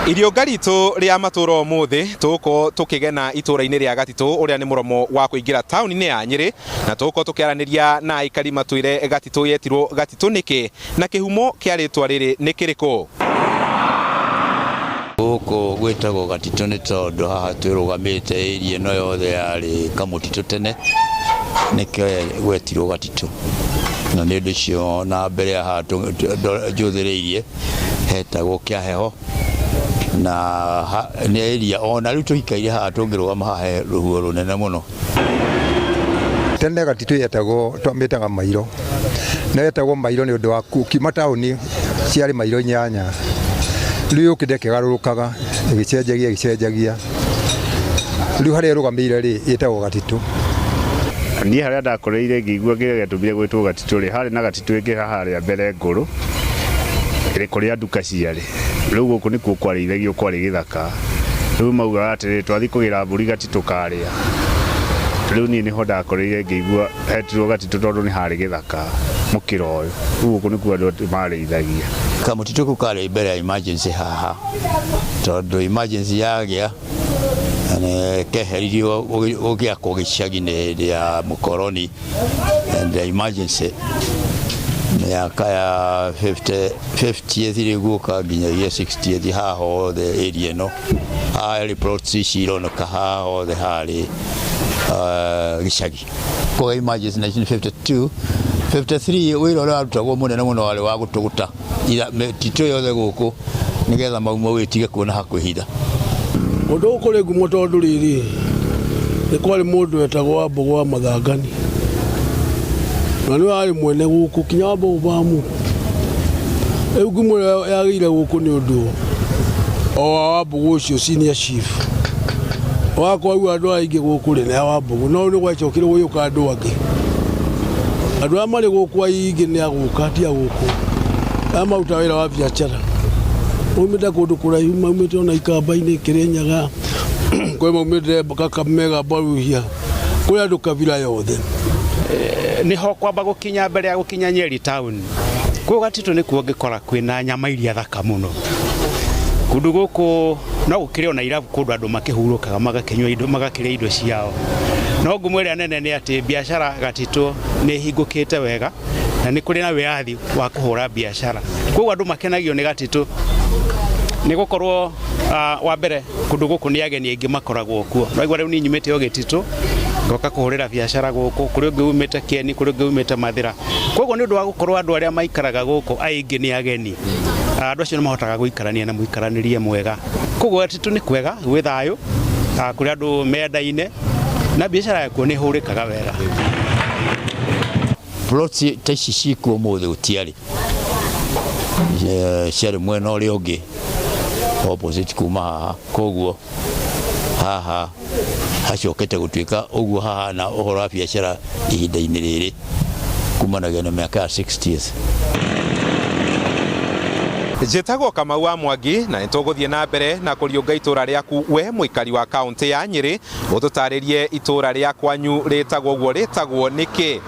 Iriũnga ritũ rĩa matũra ũmũthĩ tũgũkorwo tũkĩgena itũra-inĩ rĩa Gatitũ ũrĩa nĩ mũromo wa kũingĩra taũni-inĩ ya Nyĩrĩ, na tũgũkorwo tũkĩaranĩria na aikari matwĩre Gatitũ yetirwo Gatitũ nĩkĩ na kĩhumo kĩa rĩtwa rĩrĩ nĩ kĩrĩkũ. Gũkũ gwĩtagwo Gatitũ nĩ tondũ haha twĩrũgamĩte area ĩno yothe yarĩ kamũtitũ tene, nĩkĩo gwetirwo Gatitũ. Na nĩ ũndũ ũcio na mbere ya haha njũthĩrĩirie hetagwo Kĩaheho na nĩ area ona rĩu tũikaire haha tũngĩrũgama haha he rũhuho rũnene mũno. Tene Gatitũ yetagwo twamĩtaga mairo na yetagwo mairo nĩ ũndũ wa ũkiuma taũni ciarĩ mairo 8 rĩu yũkĩte ĩkĩgarũrũkaga ĩgĩcenjagia ĩgĩcenjagia rĩu harĩa ĩrũgamĩire rĩ ĩtagwo Gatitũ. Niĩ harĩa ndakoreire ngĩigua kĩrĩa gĩatũmire gwĩtwo Gatitũ rĩ, harĩ na Gatitũ ĩngĩ haharĩa mbere ngũrũ ĩrĩ kũrĩa nduka ciarĩ. Rĩu gũkũ nĩkuo kwarĩithagio kwarĩ gĩthaka. Rĩu maugaga atĩrĩrĩ, twathiĩ kũgĩra mbũri Gatitũ karĩa. Rĩu niĩ nĩho ndakoreire ngĩigua hetirwo Gatitũ tondũ nĩ harĩ gĩthaka mũkĩra ũyũ. Rĩu gũkũ nĩkuo andũ marĩithagia. Kamũtitũ kau karĩ mbere ya emergency haha tondũ emergency yagĩa keheririo gũgĩakwo gĩcagi-inĩ hĩndĩ ya mũkoroni and the emergency mĩaka ya 50 50th rĩu gũka nginyagia 60th haha hothe area ĩno harĩ plots ici ironeka haha hothe harĩ gĩcagi. Kwa emergency 1952 53 wĩra ũrĩa warutagwo mũnene mũno warĩ wa gũtũgũta mĩtitũ yothe gũkũ nĩgetha mau mau ĩtige kuona ha kwĩhitha. Kũndũ gũkũ kũrĩ ngumo tondũ rĩrĩ, nĩ kwarĩ mũndũ wetagwo Wambũgũ wa Mathangani, na nĩwe warĩ mwene gũkũ kinya Wambũgũ bamu. Rĩu ngumo ĩrĩa yagĩire gũkũ nĩ ũndũ o wa Wambũgũ ũcio senior chief. Wakwa andũ aingĩ gũkũ rĩ nĩ a Wambũgũ, no nĩ gwacokire gũgĩũka andũ angĩ. Andũ arĩa marĩ gũkũ aingĩ nĩ a gũka ti a gũkũ, arĩa marutaga wĩra wa biacara. Maumĩte kũndũ kũraihu, maumĩte ona Ikamba-inĩ, Kĩrĩnyaga, kwĩ maumĩte Kakamega, Mbaruhia, kũrĩ andũ kabira yothe. Nĩho kwamba gũkinya mbere ya gũkinya Nyeri town. Kũu Gatitũ nĩkuo ũngĩkora kwĩna nyama iria thaka mũno. Kũndũ gũkũ no gũkĩrĩ ona irabu kũndũ andũ makĩhurũkaga magakĩnyua indo magakĩrĩa indo ciao. No ngumo ĩrĩa nene nĩ atĩ biacara Gatitũ nĩ ĩhingũkĩte wega na nĩ kũrĩ na wĩyathi wa kũhũra biacara. Koguo andũ makenagio nĩ Gatitũ nĩ gũkorwo wa mbere kũndũ gũkũ nĩ ageni aingĩ makoragwo kuo. Ũraigua rĩu niĩ nyumĩte o Gĩtitũ ngoka kũhũrĩra biacara gũkũ, kũrĩ ũngĩ umĩte Kĩeni, kũrĩ ũngĩ umĩte Mathĩra. Koguo nĩ ũndũ wa gũkorwo andũ arĩa maikaraga gũkũ aingĩ nĩ ageni, andũ acio nĩ mahotaga gũikarania na mũikaranĩrie mwega. Koguo Gatitũ nĩ kwega, gwĩ thayũ, kũrĩ andũ mendaine na biacara yakuo nĩ ĩhũrĩkaga wega. Plots ta ici ciĩkuo ũmũthĩ gũtiarĩ, ciarĩ mwena ũrĩa ũngĩ opposite kuma haha, koguo haha hacokete gũtuĩka ũguo hahana ũhoro wa biacara ihinda-inĩ rĩrĩ kumanagia na mĩaka ya 60s. Njĩtagwo Kamau wa Mwangi na nĩtũgũthiĩ na mbere na kũriũnga itũra rĩaku we mũikari wa kaũntĩ ya Nyĩrĩ, ũtũtarĩrie itũra rĩa kwanyu rĩtagwo ũguo rĩtagwo nĩkĩ.